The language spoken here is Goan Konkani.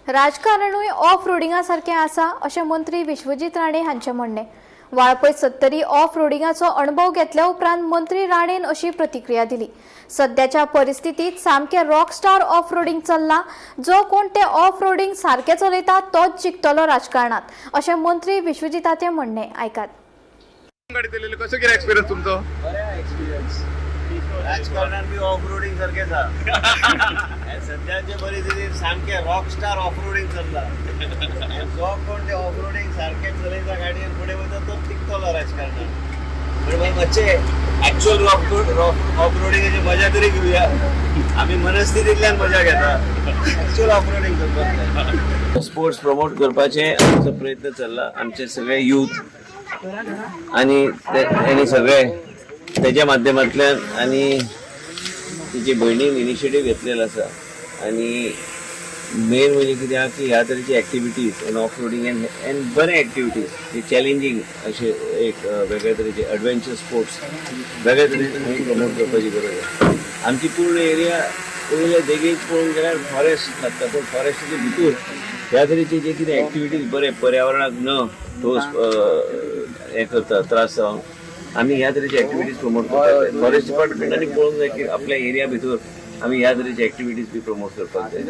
राजकारणूय ऑफ रोडिंगा सारकें आसा, अशें मंत्री विश्वजीत राणे हांचें म्हणणें. वाळपय सत्तरी ऑफ रोडिंगाचो अणभव घेतल्या उपरांत मंत्री राणेन अशी प्रतिक्रिया दिली. सध्याच्या परिस्थितीत सामकें रॉकस्टार ऑफ रोडिंग चल्लां. जो कोण ते ऑफ रोडिंग सारकें चलयता तोच जिखतलो राजकारणात, अशें मंत्री विश्वजिताचें म्हणणें. आयकात. गाडी चलयली, कसो कितें एक्सपिरियन्स तुमचो? बरें एक्सपिरियन्स. राजकारणान बी ऑफ रोडिंग सारकेंच आहा. सद्याचे परिस्थितीत सामकें रॉक स्टार ऑफ रोडिंग चल्ला आनी जो कोण ते ऑफ रोडिंग सारकें चलयता गाडयेन, फुडें वयता, तो तिगतलो राजकारणान. पण मागीर मातशें एक्चुअल रॉक ऑफ रोडिंगाची मजा तरी घेवया. आमी मनस्थितींतल्यान मजा घेता, एक्चुअल ऑफ रोडिंग करपाक जाय. स्पोर्ट्स प्रमोट करपाचे आमचो प्रयत्न चल्ला. आमचे सगळे यूथ आणि तेणी सगळे तेच्या माध्यमांतल्यान आणि तिचे भयणीन इनिशिएटीव घेतलेलो आसा. आणि मेन म्हणजे कितें आहा की ह्या तरेची activities and off roading and बरे एक्टिविटीज, जे चॅलेंजींग अशे एक वेगळ्या तरेचे एडवेंचर स्पोर्ट्स वेगळ्या तरेचे आमी प्रमोट करपाची गरज आसा. आमची पूर्ण एरिया पयले देगेक पळोवंक गेल्यार फॉरेस्ट लागता, पूण फॉरेस्टाचे भितूर ह्या तरेचे जे कितें एक्टिविटीज बरे पर्यावरणाक न ठोस हें करता त्रास जावन, आमी ह्या तरेचे एक्टिविटीज प्रमोट करपाक जाय. फॉरेस्ट डिपार्टमेंटांनी पळोवंक जाय की आपल्या एरिया भितर आमी ह्या तरेचे एक्टिविटीज बी प्रमोट करपाक जाय.